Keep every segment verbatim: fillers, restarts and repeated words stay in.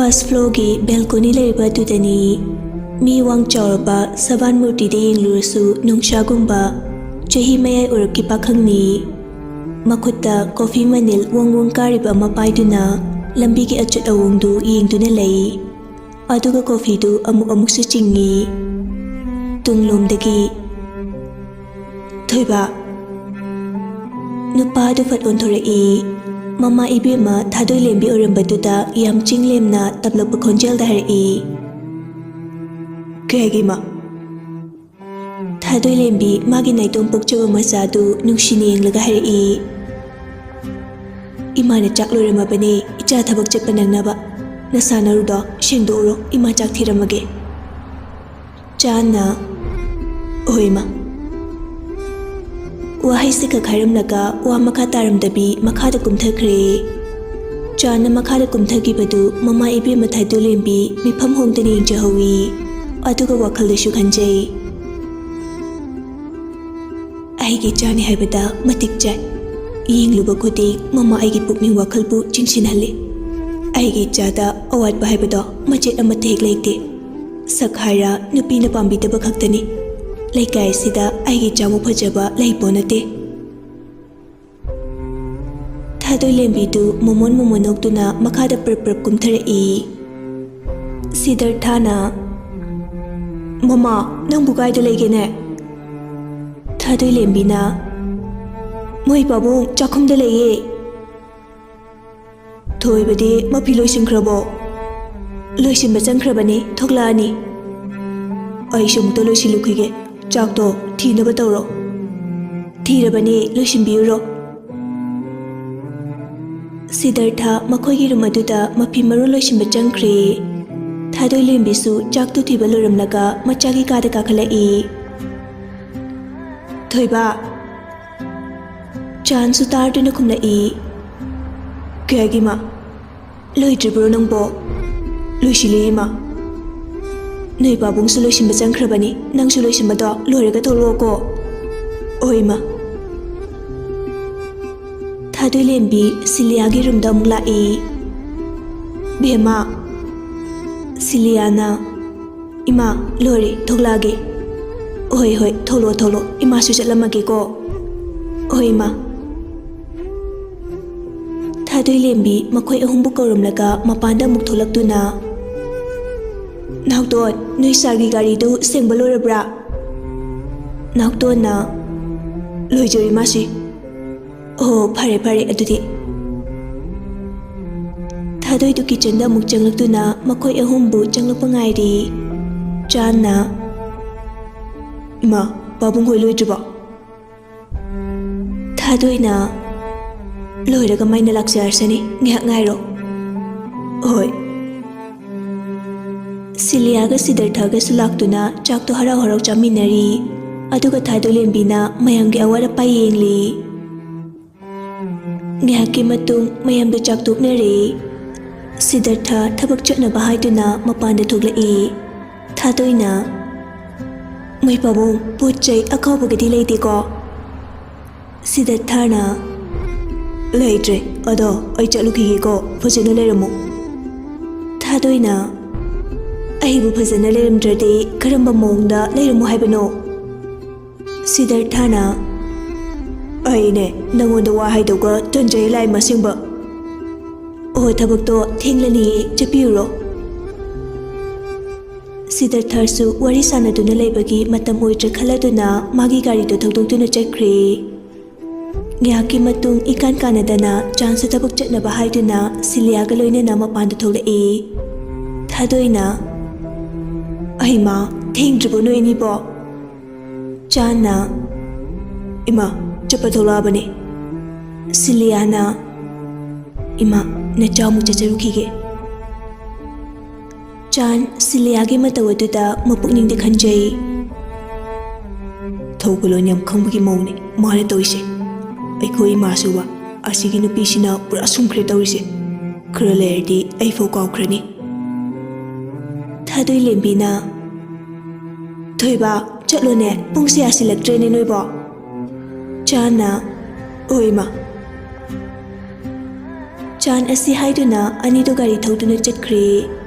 First ꯐ꯭ꯂꯣꯔꯒꯤ balcony ꯂꯩꯔꯤꯕ ꯑꯗꯨꯗꯅꯤ꯫ ꯃꯤ ꯋꯥꯡ ꯆꯥꯎꯔꯕ ꯁꯕꯥꯟ ꯃꯨꯔꯇꯤꯗ ꯌꯦꯡꯂꯨꯔꯁꯨ ꯅꯨꯡꯁꯥꯒꯨꯝꯕ ꯆꯍꯤ ꯃꯌꯥꯏ ꯑꯣꯏꯔꯞꯀꯤ ꯄꯥꯈꯪꯅꯤ꯫ ꯃꯈꯨꯠꯇ ꯀꯣꯐꯤ ꯃꯅꯤꯜ ꯋꯪ ꯋꯪ ꯀꯥꯔꯤꯕ ꯑꯃ ꯄꯥꯏꯗꯨꯅ ꯂꯝꯕꯤꯒꯤ ꯑꯆꯠ ꯑꯋꯣꯡꯗꯨ ꯌꯦꯡꯗꯨꯅ ꯂꯩ꯫ ꯑꯗꯨꯒ ꯀꯣꯐꯤꯗꯨ ꯑꯃꯨꯛ ꯑꯃꯨꯛꯁꯨ ꯆꯤꯡꯏ꯫ ꯇꯨꯡꯂꯣꯝꯗꯒꯤ, "ꯊꯣꯏꯕ!" ꯅꯨꯄꯥꯗꯨ ꯐꯠ ꯑꯣꯟꯊꯣꯔꯛꯏ꯫ ꯃꯃꯥ ꯏꯕꯦꯝꯃ ꯊꯥꯗꯣꯏ ꯂꯦꯝꯕꯤ ꯑꯣꯏꯔꯝꯕꯗꯨꯗ ꯌꯥꯝ ꯆꯤꯡꯂꯦꯝꯅ ꯇꯞꯂꯛꯄ ꯈꯣꯟꯖꯦꯜꯗ ꯍꯥꯏꯔꯛꯏ, "ꯀꯩꯒꯤ, ꯏꯃꯥ?" ꯊꯥꯗꯣꯏ ꯂꯦꯝꯕꯤ ꯃꯥꯒꯤ ꯅꯥꯏꯇꯣꯝ ꯄꯣꯛꯆꯕ ꯃꯆꯥꯗꯨ ꯅꯨꯡꯁꯤꯅ ꯌꯦꯡꯂꯒ ꯍꯥꯏꯔꯛꯏ, "ꯏꯃꯥꯅ ꯆꯥꯛ ꯂꯣꯏꯔꯝꯃꯕꯅꯦ, ꯏꯆꯥ ꯊꯕꯛ ꯆꯠꯄ ꯅꯪꯅꯕ꯫ ꯅꯁꯥꯟꯅꯔꯨꯗꯣ ꯁꯦꯡꯗꯣꯛꯎꯔꯣ, ꯏꯃꯥ ꯆꯥꯛ ꯊꯤꯔꯝꯃꯒꯦ꯫" ꯆꯥꯟꯅ, "ꯍꯣꯏ, ꯏꯃꯥ꯫" ꯋꯥꯍꯩꯁꯦ ꯈꯛ ꯍꯥꯏꯔꯝꯂꯒ ꯋꯥ ꯃꯈꯥ ꯇꯥꯔꯝꯗꯕꯤ ꯃꯈꯥꯗ ꯀꯨꯝꯊꯈ꯭ꯔꯦ꯫ ꯆꯥꯟꯅ ꯃꯈꯥꯗ ꯀꯨꯝꯊꯈꯤꯕꯗꯨ ꯃꯃꯥ ꯏꯕꯦꯝꯃ ꯊꯥꯗꯣꯏ ꯂꯦꯝꯕꯤ ꯃꯤꯐꯝ ꯍꯣꯡꯗꯅ ꯌꯦꯡꯖꯍꯧꯏ꯫ ꯑꯗꯨꯒ ꯋꯥꯈꯜꯗꯁꯨ ꯈꯟꯖꯩ, "ꯑꯩꯒꯤ ꯏꯆꯥꯅꯤ ꯍꯥꯏꯕꯗ ꯃꯇꯤꯛ ꯆꯥꯏ꯫ ꯌꯦꯡꯂꯨꯕ ꯈꯨꯗꯤꯡ ꯃꯃꯥ ꯑꯩꯒꯤ ꯄꯨꯛꯅꯤꯡ ꯋꯥꯈꯜꯕꯨ ꯆꯤꯡꯁꯤꯟꯍꯜꯂꯤ꯫ ꯑꯩꯒꯤ ꯏꯆꯥꯗ ꯑꯋꯥꯠꯄ ꯍꯥꯏꯕꯗꯣ ꯃꯆꯦꯠ ꯑꯃꯠꯇ ꯍꯦꯛ ꯂꯩꯇꯦ꯫ ꯁꯛ ꯍꯥꯏꯔ ꯅꯨꯄꯤꯅ ꯄꯥꯝꯕꯤꯗꯕ ꯈꯛꯇꯅꯤ꯫ ꯂꯩꯀꯥꯏ ꯑꯁꯤꯗ ꯑꯩꯒꯤ ꯏꯆꯥꯃꯨꯛ ꯐꯖꯕ ꯂꯩꯄꯣ ꯅꯠꯇꯦ꯫" ꯊꯥꯗꯣꯏ ꯂꯦꯝꯕꯤꯗꯨ ꯃꯣꯃꯣꯟ ꯃꯣꯃꯣꯟ ꯅꯣꯛꯇꯨꯅ ꯃꯈꯥꯗ ꯄ꯭ꯔꯞ ꯄ꯭ꯔꯞ ꯀꯨꯝꯊꯔꯛꯏ꯫ ꯁꯤꯗꯔꯊꯥꯅ, "ꯃꯃꯥ, ꯅꯪꯕꯨ ꯀꯥꯏꯗ ꯂꯩꯒꯦꯅꯦ?" ꯊꯥꯗꯣꯏ ꯂꯦꯝꯕꯤꯅ, "ꯃꯣꯏ ꯄꯥꯕꯨꯡ ꯆꯥꯛꯈꯨꯝꯗ ꯂꯩꯌꯦ꯫" "ꯊꯣꯏꯕꯗꯤ ꯃꯐꯤ ꯂꯣꯏꯁꯤꯟꯈ꯭ꯔꯕꯣ?" "ꯂꯣꯏꯁꯤꯟꯕ ꯆꯪꯈ꯭ꯔꯕꯅꯤ, ꯊꯣꯛꯂꯛꯑꯅꯤ꯫" "ꯑꯩꯁꯨ ꯑꯃꯨꯛꯇ ꯂꯣꯏꯁꯤꯜꯂꯨꯈꯤꯒꯦ꯫ ꯆꯥꯛꯇꯣ ꯊꯤꯅꯕ ꯇꯧꯔꯣ꯫" "ꯊꯤꯔꯕꯅꯤ, ꯂꯣꯏꯁꯤꯟꯕꯤꯔꯨꯔꯣ꯫" ꯁꯤꯗꯔꯊ ꯃꯈꯣꯏꯒꯤ ꯔꯨꯝ ꯑꯗꯨꯗ ꯃꯐꯤ ꯃꯔꯣꯜ ꯂꯣꯏꯁꯤꯟꯕ ꯆꯪꯈ꯭ꯔꯦ꯫ ꯊꯥꯗꯣꯏ ꯂꯦꯝꯕꯤꯁꯨ ꯆꯥꯛꯇꯨ ꯊꯤꯕ ꯂꯣꯏꯔꯝꯂꯒ ꯃꯆꯥꯒꯤ ꯀꯥꯗ ꯀꯥꯈꯠꯂꯛꯏ꯫ "ꯊꯣꯏꯕ!" ꯆꯥꯟꯁꯨ ꯇꯥꯔꯗꯨꯅ ꯈꯨꯝꯂꯛꯏ, "ꯀꯩꯒꯤ, ꯃꯥ? ꯂꯣꯏꯗ꯭ꯔꯤꯕ꯭ꯔꯣ ꯅꯪꯕꯣ?" "ꯂꯣꯏꯁꯤꯜꯂꯦ, ꯏꯃꯥ꯫ ꯅꯣꯏ ꯄꯥꯕꯨꯡꯁꯨ ꯂꯣꯏꯁꯤꯟꯕ ꯆꯪꯈ꯭ꯔꯕꯅꯤ, ꯅꯪꯁꯨ ꯂꯣꯏꯁꯤꯟꯕꯗꯣ ꯂꯣꯏꯔꯒ ꯊꯣꯛꯂꯛꯑꯣꯀꯣ꯫" "ꯍꯣꯏ, ꯏꯃꯥ꯫" ꯊꯥꯗꯣꯏ ꯂꯦꯝꯕꯤ ꯁꯤꯂꯤꯌꯥꯒꯤ ꯔꯨꯝꯗ ꯑꯃꯨꯛ ꯂꯥꯛꯏ꯫ "ꯕꯦꯝꯃ, ꯁꯤꯂꯤꯌꯥꯅ, "ꯏꯃꯥ, ꯂꯣꯏꯔꯦ, ꯊꯣꯛꯂꯛꯑꯒꯦ꯫" "ꯍꯣꯏ, ꯍꯣꯏ, ꯊꯣꯛꯂꯛꯑꯣ, ꯊꯣꯛꯂꯛꯑꯣ꯫ ꯏꯃꯥꯁꯨ ꯆꯠꯂꯝꯃꯒꯦꯀꯣ꯫" "ꯍꯣꯏ, ꯏꯃꯥ꯫" ꯊꯥꯗꯣꯏꯂꯦꯝꯕꯤ ꯃꯈꯣꯏ ꯑꯍꯨꯝꯕꯨ ꯀꯧꯔꯝꯂꯒ ꯃꯄꯥꯟꯗ ꯑꯃꯨꯛ ꯊꯣꯛꯂꯛꯇꯨꯅ, "ꯅꯥꯎꯇꯣꯟ, ꯅꯣꯏ ꯁꯥꯔꯒꯤ ꯒꯥꯔꯤꯗꯨ ꯁꯦꯡꯕ ꯂꯣꯏꯔꯕ꯭ꯔꯥ?" ꯅꯥꯎꯇꯣꯟꯅ, "ꯂꯣꯏꯖꯔꯦ, ꯃꯥꯁꯤ꯫" "ꯑꯣ, ꯐꯔꯦ, ꯐꯔꯦ ꯑꯗꯨꯗꯤ꯫" ꯊꯥꯗꯣꯏꯗꯨ ꯀꯤꯆꯟꯗ ꯑꯃꯨꯛ ꯆꯪꯂꯛꯇꯨꯅ ꯃꯈꯣꯏ ꯑꯍꯨꯝꯕꯨ ꯆꯪꯂꯛꯄ ꯉꯥꯏꯔꯤ꯫ ꯆꯥꯟꯅ, "ꯏꯃꯥ, ꯄꯥꯕꯨꯡ ꯍꯣꯏ ꯂꯣꯏꯗ꯭ꯔꯤꯕꯣ?" ꯊꯥꯗꯣꯏꯅ, "ꯂꯣꯏꯔꯒ ꯃꯩꯅ ꯂꯥꯛꯆꯔꯁꯅꯤ, ꯉꯥꯏꯍꯥꯛ ꯉꯥꯏꯔꯣ꯫" "ꯍꯣꯏ꯫" ꯁꯤꯂꯤꯌꯥꯒ ꯁꯤꯗꯔꯊꯒꯁꯨ ꯂꯥꯛꯇꯨꯅ ꯆꯥꯛꯇꯣ ꯍꯔꯥꯎ ꯍꯔꯥꯎ ꯆꯥꯃꯤꯟꯅꯔꯤ꯫ ꯑꯗꯨꯒ ꯊꯥꯗꯣꯏꯂꯦꯝꯕꯤꯅ ꯃꯌꯥꯝꯒꯤ ꯑꯋꯥꯠ ꯑꯄꯥ ꯌꯦꯡꯂꯤ꯫ ꯉꯥꯏꯍꯥꯛꯀꯤ ꯃꯇꯨꯡ ꯃꯌꯥꯝꯗꯨ ꯆꯥꯛ ꯇꯣꯛꯅꯔꯦ꯫ ꯁꯤꯗꯔꯊ ꯊꯕꯛ ꯆꯠꯅꯕ ꯍꯥꯏꯗꯨꯅ ꯃꯄꯥꯟꯗ ꯊꯣꯛꯂꯛꯏ꯫ ꯊꯥꯗꯣꯏꯅ, "ꯃꯣꯏ ꯄꯥꯕꯨꯡ, ꯄꯣꯠ ꯆꯩ ꯑꯀꯥꯎꯕꯒꯗꯤ ꯂꯩꯇꯦꯀꯣ?" ꯁꯤꯗꯔꯊꯅ, "ꯂꯩꯇ꯭ꯔꯦ, ꯑꯗꯣ ꯑꯩ ꯆꯠꯂꯨꯈꯤꯒꯦꯀꯣ, ꯐꯖꯅ ꯂꯩꯔꯝꯃꯨ꯫" ꯊꯥꯗꯣꯏꯅ, "ꯑꯩꯕꯨ ꯐꯖꯅ ꯂꯩꯔꯝꯗ꯭ꯔꯗꯤ ꯀꯔꯝꯕ ꯃꯑꯣꯡꯗ ꯂꯩꯔꯝꯃꯨ ꯍꯥꯏꯕꯅꯣ?" ꯁꯤꯗꯔꯊꯅ, "ꯑꯩꯅꯦ ꯅꯪꯉꯣꯟꯗ ꯋꯥ ꯍꯥꯏꯗꯧꯒ ꯇꯟꯖꯩ, ꯂꯥꯏ ꯑꯁꯦꯡꯕ꯫ ꯑꯣ, ꯊꯕꯛꯇꯣ ꯊꯦꯡꯂꯅꯤꯌꯦ, ꯆꯠꯄꯤꯔꯨꯔꯣ꯫" ꯁꯤꯗꯔꯊꯁꯨ ꯋꯥꯔꯤ ꯁꯥꯟꯅꯗꯨꯅ ꯂꯩꯕꯒꯤ ꯃꯇꯝ ꯑꯣꯏꯗ꯭ꯔꯦ ꯈꯜꯂꯗꯨꯅ ꯃꯥꯒꯤ ꯒꯥꯔꯤꯗꯨ ꯊꯧꯗꯣꯛꯇꯨꯅ ꯆꯠꯈ꯭ꯔꯦ꯫ ꯉꯥꯏꯍꯥꯛꯀꯤ ꯃꯇꯨꯡ ꯏꯀꯥꯟ ꯀꯥꯟꯅꯗꯅ ꯆꯥꯟꯁꯨ ꯊꯕꯛ ꯆꯠꯅꯕ ꯍꯥꯏꯗꯨꯅ ꯁꯤꯂꯤꯌꯥꯒ ꯂꯣꯏꯅꯅ ꯃꯄꯥꯟꯗ ꯊꯣꯛꯂꯛꯏ꯫ ꯊꯥꯗꯣꯏꯅ, "ꯑꯩꯃꯥ, ꯊꯦꯡꯗ꯭ꯔꯤꯕꯣ ꯅꯣꯏ ꯑꯅꯤꯕꯣ?" ꯆꯥꯟꯅ, "ꯏꯃꯥ, ꯆꯠꯄ ꯊꯣꯛꯂꯛꯑꯕꯅꯦ꯫" ꯁꯤꯂꯤꯌꯥꯅ, "ꯏꯃꯥ, ꯅꯆꯥ ꯑꯃꯨꯛ ꯆꯠꯆꯔꯨꯈꯤꯒꯦ꯫" ꯆꯥꯟ ꯁꯤꯂꯤꯌꯥꯒꯤ ꯃꯇꯧ ꯑꯗꯨꯗ ꯃꯄꯨꯛꯅꯤꯡꯗ ꯈꯟꯖꯩ꯫ ꯊꯧꯒꯜꯂꯣꯟ ꯌꯥꯝ ꯈꯪꯕꯒꯤ ꯃꯑꯣꯡꯅꯤ ꯃꯥꯅ ꯇꯧꯔꯤꯁꯦ꯫ ꯑꯩꯈꯣꯏ ꯏꯃꯥꯁꯨꯕ ꯑꯁꯤꯒꯤ ꯅꯨꯄꯤꯁꯤꯅ ꯄꯨꯔꯥ ꯁꯨꯝꯈ꯭ꯔꯦ ꯇꯧꯔꯤꯁꯦ꯫ ꯈꯔ ꯂꯩꯔꯗꯤ ꯑꯩꯐꯥꯎ ꯀꯥꯎꯈ꯭ꯔꯅꯤ꯫ ꯊꯥꯗꯣꯏꯂꯦꯝꯕꯤꯅ, "ꯊꯣꯏꯕ, ꯆꯠꯂꯣꯅꯦ, ꯄꯨꯡꯁꯦ ꯌꯥꯁꯤꯜꯂꯛꯇ꯭ꯔꯦꯅꯦ ꯅꯣꯏꯕꯣ꯫" ꯆꯥꯟꯅ, "ꯍꯣꯏ ꯏꯃꯥ꯫" ꯆꯥꯟ ꯑꯁꯤ ꯍꯥꯏꯗꯨꯅ ꯑꯅꯤꯗꯨ ꯒꯥꯔꯤ ꯊꯧꯗꯨꯅ ꯆꯠꯈ꯭ꯔꯦ꯫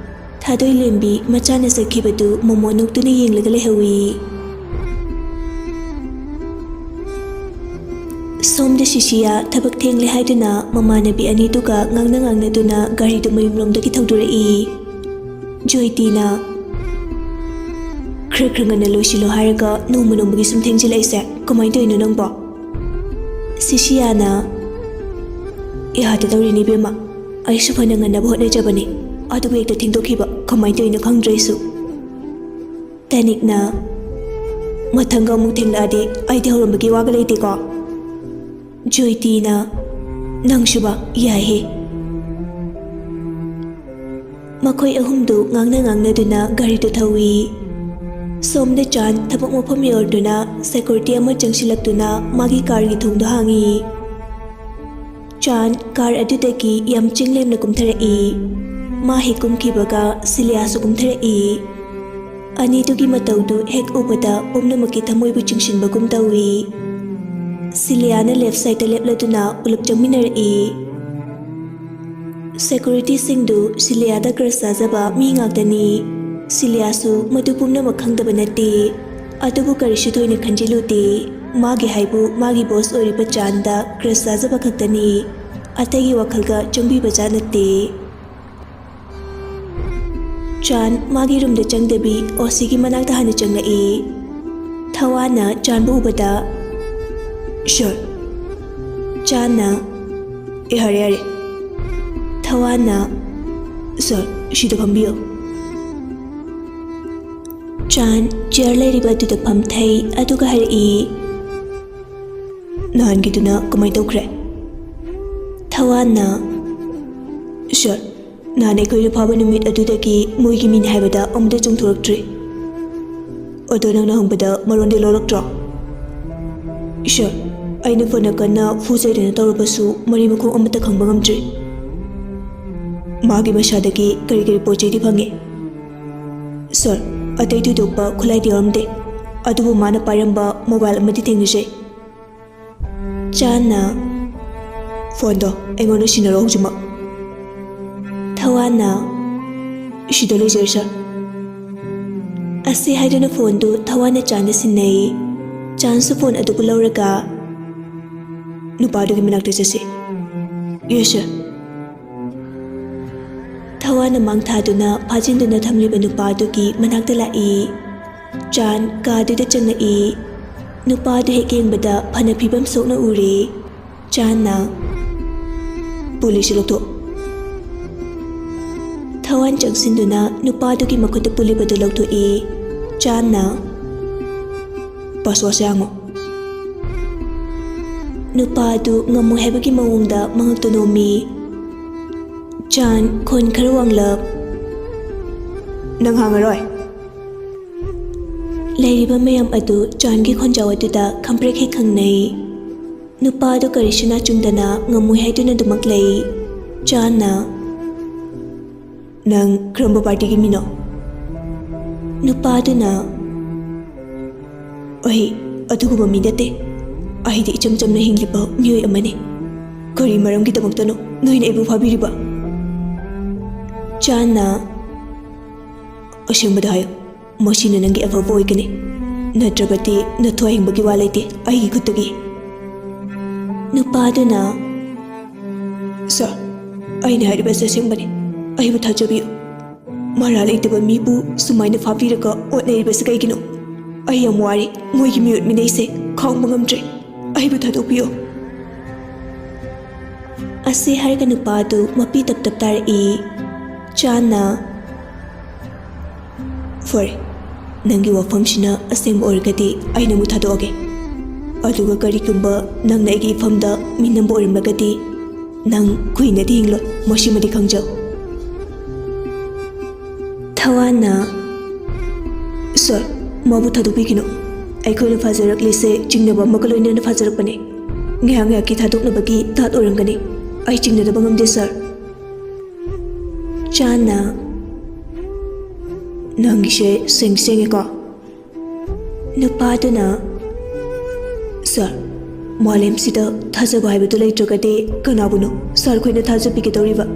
ꯊꯥꯗꯣꯏ ꯂꯦꯝꯕꯤ ꯃꯆꯥꯅ ꯆꯠꯈꯤꯕꯗꯨ ꯃꯣꯃꯣ ꯅꯣꯛꯇꯨꯅ ꯌꯦꯡꯂꯒ ꯂꯩꯍꯧꯏ꯫ ꯁꯣꯝꯗ ꯁꯤꯁꯤꯌꯥ ꯊꯕꯛ ꯊꯦꯡꯂꯦ ꯍꯥꯏꯗꯨꯅ ꯃꯃꯥꯟꯅꯕꯤ ꯑꯅꯤꯗꯨꯒ ꯉꯥꯡꯅ ꯉꯥꯡꯅꯗꯨꯅ ꯒꯥꯔꯤꯗꯨ ꯃꯌꯨꯝꯂꯣꯝꯗꯒꯤ ꯊꯧꯗꯣꯔꯛꯏ꯫ ꯖꯣꯏꯇꯤꯅ, "ꯈꯔ ꯈꯔ ꯉꯟꯅ ꯂꯣꯏꯁꯤꯜꯂꯣ ꯍꯥꯏꯔꯒ ꯅꯣꯡꯃ ꯅꯣꯡꯃꯒꯤ ꯁꯨꯝ ꯊꯦꯡꯖꯤꯜꯂꯛꯏꯁꯦ ꯀꯃꯥꯏꯅ ꯇꯧꯔꯤꯅꯣ ꯅꯪꯕꯣ?" ꯁꯤꯁꯤꯌꯥꯅ, "ꯌꯥꯗ ꯇꯧꯔꯤꯅꯤ ꯏꯕꯦꯝꯃ, ꯑꯩꯁꯨ ꯐꯅ ꯉꯟꯅꯕ ꯍꯣꯠꯅꯖꯕꯅꯤ, ꯑꯗꯨꯕꯨ ꯍꯦꯛꯇ ꯊꯦꯡꯗꯣꯛꯈꯤꯕ, ꯀꯃꯥꯏꯅ ꯇꯧꯔꯤꯅꯣ ꯈꯪꯗ꯭ꯔꯦ ꯑꯩꯁꯨ꯫" ꯇꯅꯤꯛꯅ, "ꯃꯊꯪꯒ ꯑꯃꯨꯛ ꯊꯦꯡꯂꯛꯑꯗꯤ ꯑꯩꯗꯤ ꯍꯧꯔꯝꯕꯒꯤ ꯋꯥꯒ ꯂꯩꯇꯦꯀꯣ꯫" ꯖꯣꯏꯇꯤꯅ, "ꯅꯪꯁꯨꯕ ꯌꯥꯏꯍꯦ꯫" ꯃꯈꯣꯏ ꯑꯍꯨꯝꯗꯨ ꯉꯥꯡꯅ ꯉꯥꯡꯅꯗꯨꯅ ꯒꯥꯔꯤꯗꯨ ꯊꯧꯏ꯫ ꯁꯣꯝꯗ ꯆꯥꯟ ꯊꯕꯛ ꯃꯐꯝ ꯌꯧꯔꯗꯨꯅ ꯁꯦꯀꯨꯔꯤꯇꯤ ꯑꯃ ꯆꯪꯁꯤꯜꯂꯛꯇꯨꯅ ꯃꯥꯒꯤ ꯀꯥꯔꯒꯤ ꯊꯣꯡꯗꯨ ꯍꯥꯡꯏ꯫ ꯆꯥꯟ ꯀꯥꯔ ꯑꯗꯨꯗꯒꯤ ꯌꯥꯝ ꯆꯤꯡꯂꯦꯝꯅ ꯀꯨꯝꯊꯔꯛꯏ꯫ ꯃꯥ ꯍꯦꯛ ꯀꯨꯝꯈꯤꯕꯒ ꯁꯤꯂꯤꯌꯥꯁꯨ ꯀꯨꯝꯊꯔꯛꯏ꯫ ꯑꯅꯤꯗꯨꯒꯤ ꯃꯇꯧꯗꯨ ꯍꯦꯛ ꯎꯕꯗ ꯄꯨꯝꯅꯃꯛꯀꯤ ꯊꯃꯣꯏꯕꯨ ꯆꯤꯡꯁꯤꯟꯕꯒꯨꯝ ꯇꯧꯏ꯫ ꯁꯤꯂꯤꯌꯥꯅ ꯂꯦꯐ ꯁꯥꯏꯗꯇ ꯂꯦꯞꯂꯗꯨꯅ ꯄꯨꯂꯞ ꯆꯪꯃꯤꯟꯅꯔꯛꯏ꯫ ꯁꯦꯀꯨꯔꯤꯇꯤꯁꯤꯡꯗꯨ ꯁꯤꯂꯤꯌꯥꯗ ꯀ꯭ꯔꯁ ꯆꯥꯖꯕ ꯃꯤ ꯉꯥꯛꯇꯅꯤ꯫ ꯁꯤꯂꯤꯌꯥꯁꯨ ꯃꯗꯨ ꯄꯨꯝꯅꯃꯛ ꯈꯪꯗꯕ ꯅꯠꯇꯦ꯫ ꯑꯗꯨꯕꯨ ꯀꯔꯤꯁꯨ ꯊꯣꯏꯅ ꯈꯟꯖꯤꯜꯂꯨꯗꯦ꯫ ꯃꯥꯒꯤ ꯍꯥꯏꯕꯨ ꯃꯥꯒꯤ ꯕꯣꯁ ꯑꯣꯏꯔꯤꯕ ꯆꯥꯟꯗ ꯀ꯭ꯔꯁ ꯆꯥꯖꯕ ꯈꯛꯇꯅꯤ꯫ ꯑꯇꯩꯒꯤ ꯋꯥꯈꯜꯒ ꯆꯪꯕꯤꯕꯖꯥꯠ ꯅꯠꯇꯦ꯫ ꯆꯥꯟ ꯃꯥꯒꯤ ꯔꯨꯝꯗ ꯆꯪꯗꯕꯤ ꯑꯣꯁꯤꯒꯤ ꯃꯅꯥꯛꯇ ꯍꯥꯟꯅ ꯆꯪꯂꯛꯏ꯫ ꯊꯋꯥꯟꯅ ꯆꯥꯟꯕꯨ ꯎꯕꯗ, "ꯁꯔ꯫" ꯆꯥꯟꯅ, "ꯑꯦ, ꯌꯥꯔꯦ, ꯌꯥꯔꯦ꯫" ꯊꯋꯥꯟꯅ, "ꯁꯔ, ꯁꯤꯗ ꯐꯝꯕꯤꯌꯨ꯫" ꯆꯥꯟ ꯆꯤꯌꯔ ꯂꯩꯔꯤꯕ ꯑꯗꯨꯗ ꯐꯝꯊꯩ, ꯑꯗꯨꯒ ꯍꯥꯏꯔꯛꯏ, "ꯅꯍꯥꯟꯒꯤꯗꯨꯅ ꯀꯃꯥꯏ ꯇꯧꯈ꯭ꯔꯦ?" ꯊꯋꯥꯟꯅ, "ꯁꯔ, ꯅꯍꯥꯟ ꯑꯩꯈꯣꯏꯅ ꯐꯥꯕ ꯅꯨꯃꯤꯠ ꯑꯗꯨꯗꯒꯤ ꯃꯣꯏꯒꯤ ꯃꯤꯅꯤ ꯍꯥꯏꯕꯗ ꯑꯃꯨꯛꯇ ꯆꯨꯝꯊꯣꯔꯛꯇ꯭ꯔꯤ꯫ ꯑꯗꯣ ꯅꯪꯅ ꯍꯪꯕꯗ ꯃꯔꯣꯟꯗꯤ ꯂꯧꯔꯛꯇ꯭ꯔꯣ?" "ꯁꯔ, ꯑꯩꯅ ꯐꯅ ꯀꯟꯅ ꯐꯨꯖꯩꯗꯅ ꯇꯧꯔꯕꯁꯨ ꯃꯔꯤ ꯃꯈꯣꯡ ꯑꯃꯠꯇ ꯈꯪꯕ ꯉꯝꯗ꯭ꯔꯤ꯫ ꯃꯥꯒꯤ ꯃꯁꯥꯗꯒꯤ ꯀꯔꯤ ꯀꯔꯤ ꯄꯣꯠ ꯆꯩꯗꯤ ꯐꯪꯉꯦ?" "ꯁꯔ, ꯑꯇꯩ ꯊꯣꯏꯗꯣꯛꯄ ꯈꯨꯠꯂꯥꯏꯗꯤ ꯌꯥꯎꯔꯝꯗꯦ, ꯑꯗꯨꯕꯨ ꯃꯥꯅ ꯄꯥꯏꯔꯝꯕ ꯃꯣꯕꯥꯏꯜ ꯑꯃꯗꯤ ꯊꯦꯡꯅꯖꯩ꯫" ꯆꯥꯟꯅ, "ꯐꯣꯟꯗꯣ ꯑꯩꯉꯣꯟꯗ ꯁꯤꯟꯅꯔꯣ ꯍꯧꯖꯤꯛꯃꯛ꯫" ꯊꯋꯥꯟꯅ, ꯁꯤꯗ ꯂꯩꯖꯔꯦ, ꯁꯥꯔ꯫ ꯑꯁꯤ ꯍꯥꯏꯗꯨꯅ ꯐꯣꯟꯗꯨ ꯊꯋꯥꯟꯅ ꯆꯥꯟꯗ ꯁꯤꯟꯅꯩ꯫ ꯆꯥꯟꯁꯨ ꯐꯣꯟ ꯑꯗꯨꯕꯨ ꯂꯧꯔꯒ, "ꯅꯨꯄꯥꯗꯨꯒꯤ ꯃꯅꯥꯛꯇ ꯆꯠꯁꯤ꯫" "ꯌꯦꯁ, ꯁꯥꯔ꯫" ꯊꯋꯥꯟꯅ ꯃꯥꯡ ꯊꯥꯗꯨꯅ ꯐꯥꯖꯤꯟꯗꯨꯅ ꯊꯝꯂꯤꯕ ꯅꯨꯄꯥꯗꯨꯒꯤ ꯃꯅꯥꯛꯇ ꯂꯥꯛꯏ꯫ ꯆꯥꯟ ꯀꯥꯗꯨꯗ ꯆꯪꯉꯛꯏ꯫ ꯅꯨꯄꯥꯗꯨ ꯍꯦꯛ ꯌꯦꯡꯕꯗ ꯐꯅ ꯐꯤꯕꯝ ꯁꯣꯛꯅ ꯎꯔꯦ꯫ ꯆꯥꯟꯅ, "ꯄꯨꯂꯤꯁꯁꯤ ꯂꯧꯊꯣꯛ꯫" ꯊꯋꯥꯟ ꯆꯪꯁꯤꯟꯗꯨꯅ ꯅꯨꯄꯥꯗꯨꯒꯤ ꯃꯈꯨꯠꯇ ꯄꯨꯜꯂꯤꯕꯗꯨ ꯂꯧꯊꯣꯛꯏ꯫ ꯆꯥꯟꯅ, "ꯄꯥꯁꯋꯥꯔꯗꯁꯦ ꯍꯥꯡꯉꯣ꯫" ꯅꯨꯄꯥꯗꯨ ꯉꯝꯃꯣꯏ ꯍꯥꯏꯕꯒꯤ ꯃꯑꯣꯡꯗ ꯃꯉꯛꯇꯨ ꯅꯣꯝꯃꯤ꯫ ꯆꯥꯟ ꯈꯣꯟ ꯈꯔ ꯋꯥꯡꯂꯞ, "ꯅꯪ ꯍꯥꯡꯉꯔꯣꯏ?" ꯂꯩꯔꯤꯕ ꯃꯌꯥꯝ ꯑꯗꯨ ꯆꯥꯟꯒꯤ ꯈꯣꯟꯖꯥꯎ ꯑꯗꯨꯗ ꯈꯪꯄ꯭ꯔꯦꯛ ꯍꯦꯛ ꯈꯪꯅꯩ꯫ ꯅꯨꯄꯥꯗꯨ ꯀꯔꯤꯁꯨ ꯅꯥꯆꯨꯡꯗꯅ ꯉꯝꯃꯣꯏ ꯍꯥꯏꯗꯨꯅ ꯑꯗꯨꯃꯛ ꯂꯩ꯫ ꯆꯥꯟꯅ, "ꯅꯪ ꯀꯔꯝꯕ ꯄꯥꯔꯇꯤꯒꯤ ꯃꯤꯅꯣ?" ꯅꯨꯄꯥꯗꯨꯅ, "ꯑꯩ ꯑꯗꯨꯒꯨꯝꯕ ꯃꯤ ꯅꯠꯇꯦ꯫ ꯑꯩꯗꯤ ꯏꯆꯝ ꯆꯝꯅ ꯍꯤꯡꯂꯤꯕ ꯃꯤꯑꯣꯏ ꯑꯃꯅꯤ꯫ ꯀꯔꯤ ꯃꯔꯝꯒꯤꯗꯃꯛꯇꯅꯣ ꯅꯣꯏꯅ ꯑꯩꯕꯨ ꯐꯥꯕꯤꯔꯤꯕ?" ꯆꯥꯟꯅ, "ꯑꯁꯦꯡꯕꯗ ꯍꯥꯏꯌꯨ, ꯃꯁꯤꯅ ꯅꯪꯒꯤ ꯑꯐꯕ ꯑꯣꯏꯒꯅꯤ, ꯅꯠꯇ꯭ꯔꯕꯗꯤ ꯅꯊ꯭ꯋꯥꯏ ꯍꯤꯡꯕꯒꯤ ꯋꯥ ꯂꯩꯇꯦ ꯑꯩꯒꯤ ꯈꯨꯠꯇꯒꯤ꯫" ꯅꯨꯄꯥꯗꯨꯅ, "ꯁꯥꯔ, ꯑꯩꯅ ꯍꯥꯏꯔꯤꯕꯁꯤ ꯑꯁꯦꯡꯕꯅꯤ, ꯑꯩꯕꯨ ꯊꯥꯖꯕꯤꯌꯨ꯫ ꯃꯔꯥꯜ ꯂꯩꯇꯕ ꯃꯤꯕꯨ ꯁꯨꯃꯥꯏꯅ ꯐꯥꯕꯤꯔꯒ ꯑꯣꯠꯅꯔꯤꯕꯁꯤ ꯀꯩꯒꯤꯅꯣ? ꯑꯩ ꯌꯥꯝ ꯋꯥꯔꯦ, ꯃꯣꯏꯒꯤ ꯃꯤꯑꯣꯠ ꯃꯤꯅꯩꯁꯦ ꯈꯥꯡꯕ ꯉꯝꯗ꯭ꯔꯦ꯫ ꯑꯩꯕꯨ ꯊꯥꯗꯣꯛꯄꯤꯌꯨ꯫" ꯑꯁꯤ ꯍꯥꯏꯔꯒ ꯅꯨꯄꯥꯗꯨ ꯃꯄꯤ ꯇꯞ ꯇꯞ ꯇꯥꯔꯛꯏ꯫ ꯆꯥꯟꯅ, "ꯐꯔꯦ, ꯅꯪꯒꯤ ꯋꯥꯐꯝꯁꯤꯅ ꯑꯁꯦꯡꯕ ꯑꯣꯏꯔꯒꯗꯤ ꯑꯩ ꯅꯪꯕꯨ ꯊꯥꯗꯣꯛꯑꯒꯦ꯫ ꯑꯗꯨꯒ ꯀꯔꯤꯒꯨꯝꯕ ꯅꯪꯅ ꯑꯩꯒꯤ ꯏꯐꯝꯗ ꯃꯤ ꯅꯝꯕ ꯑꯣꯏꯔꯝꯂꯒꯗꯤ ꯅꯪ ꯀꯨꯏꯅꯗꯤ ꯍꯤꯡꯂꯣꯏ, ꯃꯁꯤꯃꯗꯤ ꯈꯪꯖꯧ꯫" ꯊꯋꯥꯟꯅ, "ꯁꯥꯔ, ꯃꯥꯕꯨ ꯊꯥꯗꯣꯛꯄꯤꯈꯤꯅꯨ꯫ ꯑꯩꯈꯣꯏꯅ ꯐꯥꯖꯔꯛꯂꯤꯁꯦ ꯆꯤꯡꯅꯕ ꯑꯃꯒ ꯂꯣꯏꯅꯅ ꯐꯥꯖꯔꯛꯄꯅꯤ꯫ ꯉꯥꯏꯍꯥꯛ ꯉꯥꯏꯍꯥꯛꯀꯤ ꯊꯥꯗꯣꯛꯅꯕꯒꯤ ꯊꯥꯠ ꯑꯣꯏꯔꯝꯒꯅꯤ꯫ ꯑꯩ ꯆꯤꯡꯅꯗꯕ ꯉꯝꯗꯦ, ꯁꯥꯔ꯫" ꯆꯥꯟꯅ, "ꯅꯪꯒꯤꯁꯦ ꯁꯦꯡ ꯁꯦꯡꯉꯦꯀꯣ?" ꯅꯨꯄꯥꯗꯨꯅ, "ꯁꯥꯔ, ꯃꯥꯂꯦꯝꯁꯤꯗ ꯊꯥꯖꯕ ꯍꯥꯏꯕꯗꯨ ꯂꯩꯇ꯭ꯔꯒꯗꯤ ꯀꯅꯥꯕꯨꯅꯣ ꯁꯥꯔ ꯈꯣꯏꯅ ꯊꯥꯖꯕꯤꯒꯗꯧꯔꯤꯕ?"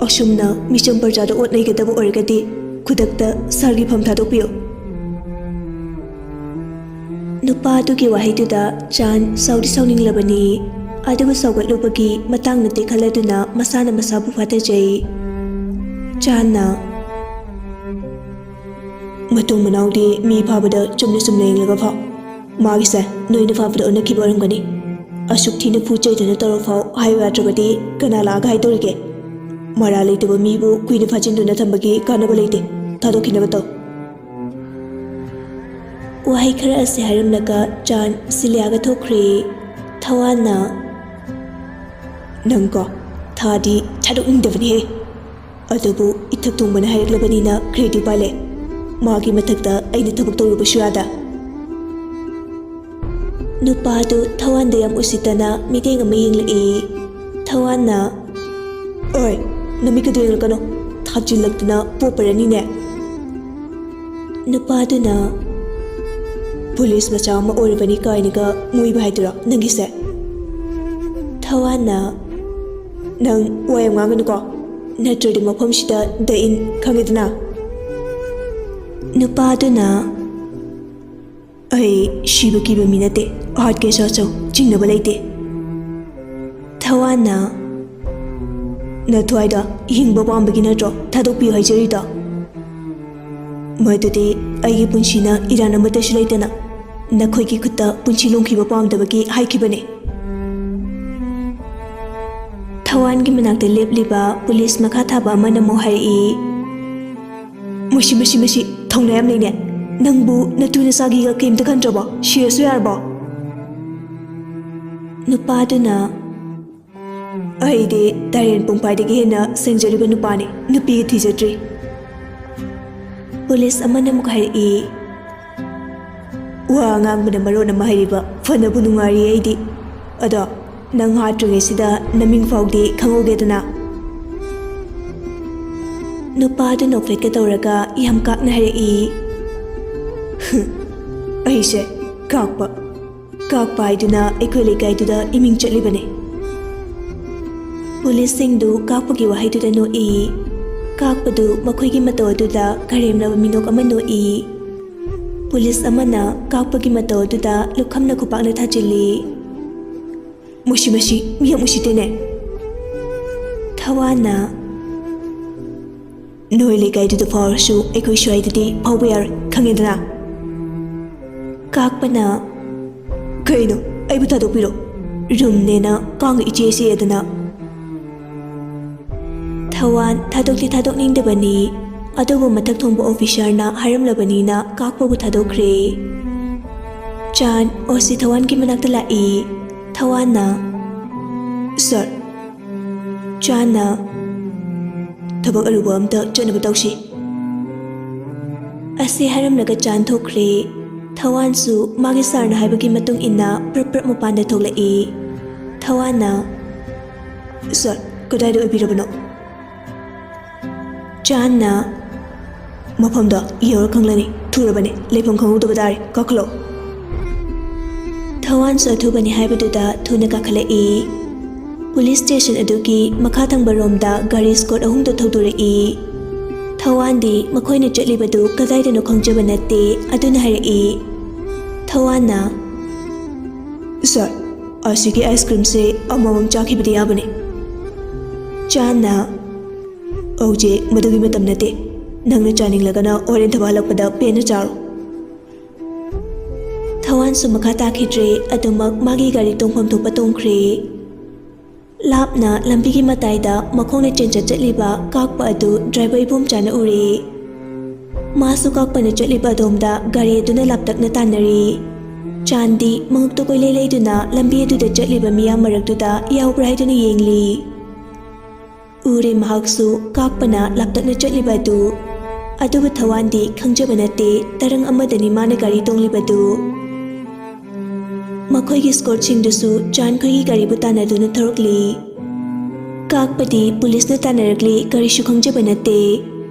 ꯑꯁꯨꯝꯅ ꯃꯤꯆꯝ ꯄ꯭ꯔꯖꯥꯗ ꯑꯣꯠ ꯅꯩꯒꯗꯕ ꯑꯣꯏꯔꯒꯗꯤ ꯈꯨꯗꯛꯇ ꯁꯥꯔꯒꯤ ꯐꯝ ꯊꯥꯗꯣꯛꯄꯤꯌꯨ꯫ ꯅꯨꯄꯥ ꯑꯗꯨꯒꯤ ꯋꯥꯍꯩꯗꯨꯗ ꯆꯥꯟ ꯁꯥꯎꯗꯤ ꯁꯥꯎꯅꯤꯡꯂꯕꯅꯤ, ꯑꯗꯨꯕꯨ ꯁꯥꯎꯒꯠꯂꯨꯕꯒꯤ ꯃꯇꯥꯡ ꯅꯠꯇꯦ ꯈꯜꯂꯗꯨꯅ ꯃꯁꯥꯅ ꯃꯁꯥꯕꯨ ꯐꯥꯊꯖꯩ꯫ ꯆꯥꯟꯅ, "ꯃꯇꯨꯡ ꯃꯅꯥꯎꯗꯤ ꯃꯤ ꯐꯥꯕꯗ ꯆꯨꯝꯅ ꯆꯨꯝꯅ ꯌꯦꯡꯂꯒ ꯐꯥꯎ꯫ ꯃꯥꯒꯤꯁꯦ ꯅꯣꯏꯅ ꯐꯥꯕꯗ ꯑꯣꯟꯅꯈꯤꯕ ꯑꯣꯏꯔꯝꯒꯅꯤ꯫ ꯑꯁꯨꯛ ꯊꯤꯅ ꯐꯨ ꯆꯩꯗꯅ ꯇꯧꯔ ꯐꯥꯎ ꯍꯥꯏꯌꯨ ꯌꯥꯗ꯭ꯔꯕꯗꯤ ꯀꯅꯥ ꯂꯥꯛꯑꯒ ꯍꯥꯏꯗꯧꯔꯤꯒꯦ? ꯃꯔꯥ ꯂꯩꯇꯕ ꯃꯤꯕꯨ ꯀꯨꯏꯅ ꯐꯥꯖꯤꯟꯗꯨꯅ ꯊꯝꯕꯒꯤ ꯀꯥꯟꯅꯕ ꯂꯩꯇꯦ꯫ ꯊꯥꯗꯣꯛꯈꯤꯅꯕ ꯇꯧ꯫" ꯋꯥꯍꯩ ꯈꯔ ꯑꯁꯤ ꯍꯥꯏꯔꯝꯂꯒ ꯆꯥꯟ ꯁꯤꯂꯤꯌꯥꯒ ꯊꯣꯛꯈ꯭ꯔꯦ꯫ ꯊꯋꯥꯟꯅ, "ꯅꯪꯀꯣ, ꯊꯥꯗꯤ ꯊꯥꯗꯣꯛꯅꯤꯡꯗꯕꯅꯤꯍꯦ꯫ ꯑꯗꯨꯕꯨ ꯏꯊꯛ ꯊꯣꯡꯕꯅ ꯍꯥꯏꯔꯛꯂꯕꯅꯤꯅ ꯀꯔꯤꯗꯤ ꯎꯄꯥꯏ ꯂꯩ? ꯃꯥꯒꯤ ꯃꯊꯛꯇ ꯑꯩꯅ ꯊꯕꯛ ꯇꯧꯔꯨꯕꯁꯨ ꯌꯥꯗ꯫" ꯅꯨꯄꯥꯗꯨ ꯊꯋꯥꯟꯗ ꯌꯥꯝ ꯎꯁꯤꯠꯇꯅ ꯃꯤꯠꯌꯦꯡ ꯑꯃ ꯌꯦꯡꯂꯛꯏ꯫ ꯊꯋꯥꯟꯅ, "ꯑꯣꯏ, ꯅꯃꯤꯠꯀꯗꯣ ꯌꯦꯡꯂꯛꯀꯅꯨ꯫ ꯊꯥꯖꯤꯜꯂꯛꯇꯅ ꯄꯣꯞꯄꯔꯅꯤꯅꯦ꯫" ꯅꯨꯄꯥꯗꯨꯅ, "ꯄꯨꯂꯤꯁ ꯃꯆꯥ ꯑꯃ ꯑꯣꯏꯔꯕꯅꯤ ꯀꯥꯏꯅꯒ ꯃꯣꯏꯕ ꯍꯥꯏꯗꯨꯔꯣ ꯅꯪꯒꯤꯁꯦ?" ꯊꯋꯥꯟꯅ, "ꯅꯪ ꯋꯥ ꯌꯥꯝ ꯉꯥꯡꯒꯅꯨꯀꯣ, ꯅꯠꯇ꯭ꯔꯗꯤ ꯃꯐꯝꯁꯤꯗ ꯗ ꯏꯟ ꯈꯪꯉꯦꯗꯅ꯫" ꯅꯨꯄꯥꯗꯨꯅ, "ꯑꯩ ꯁꯤꯕ ꯀꯤꯕ ꯃꯤ ꯅꯠꯇꯦ, ꯍꯥꯠꯀꯦꯁꯨ ꯍꯥꯠꯆꯧ, ꯆꯤꯡꯅꯕ ꯂꯩꯇꯦ꯫" ꯊꯋꯥꯟꯅ, "ꯅꯊ꯭ꯋꯥꯏꯗ ꯍꯤꯡꯕ ꯄꯥꯝꯕꯒꯤ ꯅꯠꯇ꯭ꯔꯣ ꯊꯥꯗꯣꯛꯄꯤꯌꯨ ꯍꯥꯏꯖꯔꯤꯗꯣ? ꯃꯗꯨꯗꯤ ꯑꯩꯒꯤ ꯄꯨꯟꯁꯤꯅ ꯏꯔꯥꯟ ꯑꯃꯠꯇꯁꯨ ꯂꯩꯇꯅ ꯅꯈꯣꯏꯒꯤ ꯈꯨꯠꯇ ꯄꯨꯟꯁꯤ ꯂꯣꯡꯈꯤꯕ ꯄꯥꯝꯗꯕꯒꯤ ꯍꯥꯏꯈꯤꯕꯅꯦ꯫" ꯊꯋꯥꯟꯒꯤ ꯃꯅꯥꯛꯇ ꯂꯦꯞꯂꯤꯕ ꯄꯨꯂꯤꯁ ꯃꯈꯥ ꯊꯥꯕ ꯑꯃꯅ ꯑꯃꯨꯛ ꯍꯥꯏꯔꯛꯏ, "ꯃꯁꯤ, ꯃꯁꯤ, ꯃꯁꯤ ꯊꯧꯅꯥ ꯌꯥꯝ ꯂꯩꯅꯦ꯫ ꯅꯪꯕꯨ ꯅꯇꯨ ꯅꯆꯥꯒꯤꯒ ꯀꯩꯝꯇ ꯈꯟꯗ꯭ꯔꯕꯣ? ꯁꯤꯔꯁꯨ ꯌꯥꯔꯕꯣ?" ꯅꯨꯄꯥꯗꯨꯅ, "ꯑꯩꯗꯤ ꯇꯥꯏꯔꯦꯟ ꯄꯨꯡꯄꯥꯏꯗꯒꯤ ꯍꯦꯟꯅ ꯁꯦꯡꯖꯔꯤꯕ ꯅꯨꯄꯥꯅꯤ, ꯅꯨꯄꯤꯒ ꯊꯤꯖꯗ꯭ꯔꯤ꯫" ꯄꯨꯂꯤꯁ ꯑꯃꯅ ꯑꯃꯨꯛ ꯍꯥꯏꯔꯛꯏ, "ꯋꯥ ꯉꯥꯡꯕꯅ ꯃꯔꯣꯟ ꯑꯃ ꯍꯩꯔꯤꯕ, ꯐꯅꯕꯨ ꯅꯨꯡꯉꯥꯏꯔꯤ ꯑꯩꯗꯤ꯫ ꯑꯗꯣ ꯅꯪ ꯍꯥꯠꯇ꯭ꯔꯤꯉꯩꯁꯤꯗ ꯅꯃꯤꯡ ꯐꯥꯎꯗꯤ ꯈꯪꯍꯧꯒꯦꯗꯅ?" ꯅꯨꯄꯥꯗꯨ ꯅꯣꯛꯐꯦꯠꯀ ꯇꯧꯔꯒ ꯌꯥꯝ ꯀꯥꯛꯅ ꯍꯥꯏꯔꯛꯏ, "ꯑꯩꯁꯦ ꯀꯥꯛꯄ, ꯀꯥꯛꯄ ꯍꯥꯏꯗꯨꯅ ꯑꯩꯈꯣꯏ ꯂꯩꯀꯥꯏꯗꯨꯗ ꯏꯃꯤꯡ ꯆꯠꯂꯤꯕꯅꯦ꯫" ꯄꯨꯂꯤꯁꯁꯤꯡꯗꯨ ꯀꯥꯛꯄꯒꯤ ꯋꯥꯍꯩꯗꯨꯗ ꯅꯣꯛꯏ꯫ ꯀꯥꯛꯄꯗꯨ ꯃꯈꯣꯏꯒꯤ ꯃꯇꯧ ꯑꯗꯨꯗ ꯀꯔꯦꯝꯅꯕ ꯃꯤꯅꯣꯛ ꯑꯃ ꯅꯣꯛꯏ꯫ ꯄꯨꯂꯤꯁ ꯑꯃꯅ ꯀꯥꯛꯄꯒꯤ ꯃꯇꯧ ꯑꯗꯨꯗ ꯂꯨꯈꯝꯅ ꯈꯨꯄꯥꯛꯅ ꯊꯥꯖꯤꯜꯂꯤ꯫ "ꯃꯁꯤ, ꯃꯁꯤ ꯃꯤ ꯌꯥꯝ ꯎꯁꯤꯠꯇꯦꯅꯦ!" ꯊꯋꯥꯟꯅ, "ꯅꯣꯏ ꯂꯩꯀꯥꯏꯗꯨꯗ ꯐꯥꯎꯔꯁꯨ ꯑꯩꯈꯣꯏ ꯁ꯭ꯋꯥꯏꯗꯗꯤ ꯐꯥꯎꯕ ꯌꯥꯔꯣꯏ, ꯈꯪꯉꯦꯗꯅ?" ꯀꯥꯛꯄꯅ, "ꯀꯩꯅꯣ? ꯑꯩꯕꯨ ꯊꯥꯗꯣꯛꯄꯤꯔꯣ꯫ ꯔꯨꯝꯅꯦꯅ ꯀꯥꯡꯒ ꯏꯆꯦ ꯆꯤꯛꯑꯦꯗꯅ꯫" ꯊꯋꯥꯟ ꯊꯥꯗꯣꯛꯇꯤ ꯊꯥꯗꯣꯛꯅꯤꯡꯗꯕꯅꯤ, ꯑꯗꯨꯕꯨ ꯃꯊꯛ ꯊꯣꯡꯕ ꯑꯣꯐꯤꯁꯥꯔꯅ ꯍꯥꯏꯔꯝꯂꯕꯅꯤꯅ ꯀꯥꯛꯄꯕꯨ ꯊꯥꯗꯣꯛꯈ꯭ꯔꯦ꯫ ꯆꯥꯟ ꯑꯣꯁꯤ ꯊꯋꯥꯟꯒꯤ ꯃꯅꯥꯛꯇ ꯂꯥꯛꯏ꯫ ꯊꯋꯥꯟꯅ, "ꯁꯥꯔ꯫" ꯆꯥꯟꯅ, "ꯊꯕꯛ ꯑꯔꯨꯕ ꯑꯝꯇ ꯆꯠꯅꯕ ꯇꯧꯁꯤ꯫" ꯑꯁꯤ ꯍꯥꯏꯔꯝꯂꯒ ꯆꯥꯟ ꯊꯣꯛꯈ꯭ꯔꯦ꯫ ꯊꯋꯥꯟꯁꯨ ꯃꯥꯒꯤ ꯁꯥꯔꯅ ꯍꯥꯏꯕꯒꯤ ꯃꯇꯨꯡ ꯏꯟꯅ ꯄ꯭ꯔꯞ ꯄ꯭ꯔꯞ ꯃꯄꯥꯟꯗ ꯊꯣꯛꯂꯛꯏ꯫ ꯊꯋꯥꯟꯅ, "ꯁꯥꯔ, ꯀꯗꯥꯏꯗ ꯑꯣꯏꯕꯤꯔꯕꯅꯣ?" ꯆꯥꯟꯅ, "ꯃꯐꯝꯗꯣ ꯌꯧꯔ ꯈꯪꯂꯅꯤ꯫ ꯊꯨꯔꯕꯅꯦ, ꯂꯩꯐꯝ ꯈꯪꯍꯧꯗꯕ ꯇꯥꯔꯦ꯫ ꯀꯥꯈꯠꯂꯣ꯫" ꯊꯋꯥꯟꯁꯨ ꯑꯊꯨꯕꯅꯤ ꯍꯥꯏꯕꯗꯨꯗ ꯊꯨꯅ ꯀꯥꯈꯠꯂꯛꯏ꯫ ꯄꯨꯂꯤꯁ ꯁ꯭ꯇꯦꯁꯟ ꯑꯗꯨꯒꯤ ꯃꯈꯥ ꯊꯪꯕ ꯔꯣꯝꯗ ꯒꯥꯔꯤ ꯁ꯭ꯀꯣꯠ ꯑꯍꯨꯝꯗꯨ ꯊꯧꯗꯣꯔꯛꯏ꯫ ꯊꯋꯥꯟꯗꯤ ꯃꯈꯣꯏꯅ ꯆꯠꯂꯤꯕꯗꯨ ꯀꯗꯥꯏꯗꯅꯣ ꯈꯪꯖꯕ ꯅꯠꯇꯦ, ꯑꯗꯨꯅ ꯍꯥꯏꯔꯛꯏ꯫ ꯊꯋꯥꯟꯅ, "ꯁꯥꯔ, ꯑꯁꯤꯒꯤ ꯑꯥꯏꯁ ꯀ꯭ꯔꯤꯝꯁꯦ ꯑꯃꯃꯝ ꯆꯥꯈꯤꯕꯗꯤ ꯌꯥꯕꯅꯦ꯫" ꯆꯥꯟꯅ, "ꯍꯧꯖꯤꯛ ꯃꯗꯨꯒꯤ ꯃꯇꯝ ꯅꯠꯇꯦ꯫ ꯅꯪꯅ ꯆꯥꯅꯤꯡꯂꯒꯅ ꯍꯣꯔꯦꯟ ꯊꯕꯛ ꯍꯜꯂꯛꯄꯗ ꯄꯦꯟꯅ ꯆꯥꯔꯣ꯫" ꯊꯋꯥꯟꯁꯨ ꯃꯈꯥ ꯇꯥꯈꯤꯗ꯭ꯔꯦ, ꯑꯗꯨꯃꯛ ꯃꯥꯒꯤ ꯒꯥꯔꯤ ꯇꯣꯡꯐꯝ ꯊꯣꯛꯄ ꯇꯣꯡꯈ꯭ꯔꯦ꯫ ꯂꯥꯞꯅ ꯂꯝꯕꯤꯒꯤ ꯃꯇꯥꯏꯗ ꯃꯈꯣꯡꯅ ꯆꯦꯟꯆꯠ ꯆꯠꯂꯤꯕ ꯀꯥꯛꯄ ꯑꯗꯨ ꯗ꯭ꯔꯥꯏꯚꯔ ꯏꯕꯣꯝꯆꯥꯅ ꯎꯔꯦ꯫ ꯃꯥꯁꯨ ꯀꯥꯛꯄꯅ ꯆꯠꯂꯤꯕ ꯑꯗꯣꯝꯗ ꯒꯥꯔꯤ ꯑꯗꯨꯅ ꯂꯥꯞꯇꯛꯅ ꯇꯥꯟꯅꯔꯤ꯫ ꯆꯥꯟꯗꯤ ꯃꯉꯛꯇ ꯀꯣꯏꯂꯩ ꯂꯩꯗꯨꯅ ꯂꯝꯕꯤ ꯑꯗꯨꯗ ꯆꯠꯂꯤꯕ ꯃꯤꯌꯥꯝ ꯃꯔꯛꯇꯨꯗ ꯌꯥꯎꯕ꯭ꯔꯥ ꯍꯥꯏꯗꯨꯅ ꯌꯦꯡꯂꯤ꯫ ꯎꯔꯦ ꯃꯍꯥꯛꯁꯨ ꯀꯥꯛꯄꯅ ꯂꯥꯞꯇꯛꯅ ꯆꯠꯂꯤꯕ ꯑꯗꯨ꯫ ꯑꯗꯨꯕꯨ ꯊꯋꯥꯟꯗꯤ ꯈꯪꯖꯕ ꯅꯠꯇꯦ, ꯇꯔꯪ ꯑꯃꯗꯅꯤ ꯃꯥꯅ ꯒꯥꯔꯤ ꯇꯣꯡꯂꯤꯕꯗꯨ꯫ ꯃꯈꯣꯏꯒꯤ ꯁ꯭ꯀꯣꯠꯁꯤꯡꯗꯨꯁꯨ ꯆꯥꯟꯈꯣꯏꯒꯤ ꯒꯥꯔꯤꯕꯨ ꯇꯥꯟꯅꯗꯨꯅ ꯊꯧꯔꯛꯂꯤ꯫ ꯀꯥꯛꯄꯗꯤ ꯄꯨꯂꯤꯁꯅ ꯇꯥꯟꯅꯔꯛꯂꯤ, ꯀꯔꯤꯁꯨ ꯈꯪꯖꯕ ꯅꯠꯇꯦ꯫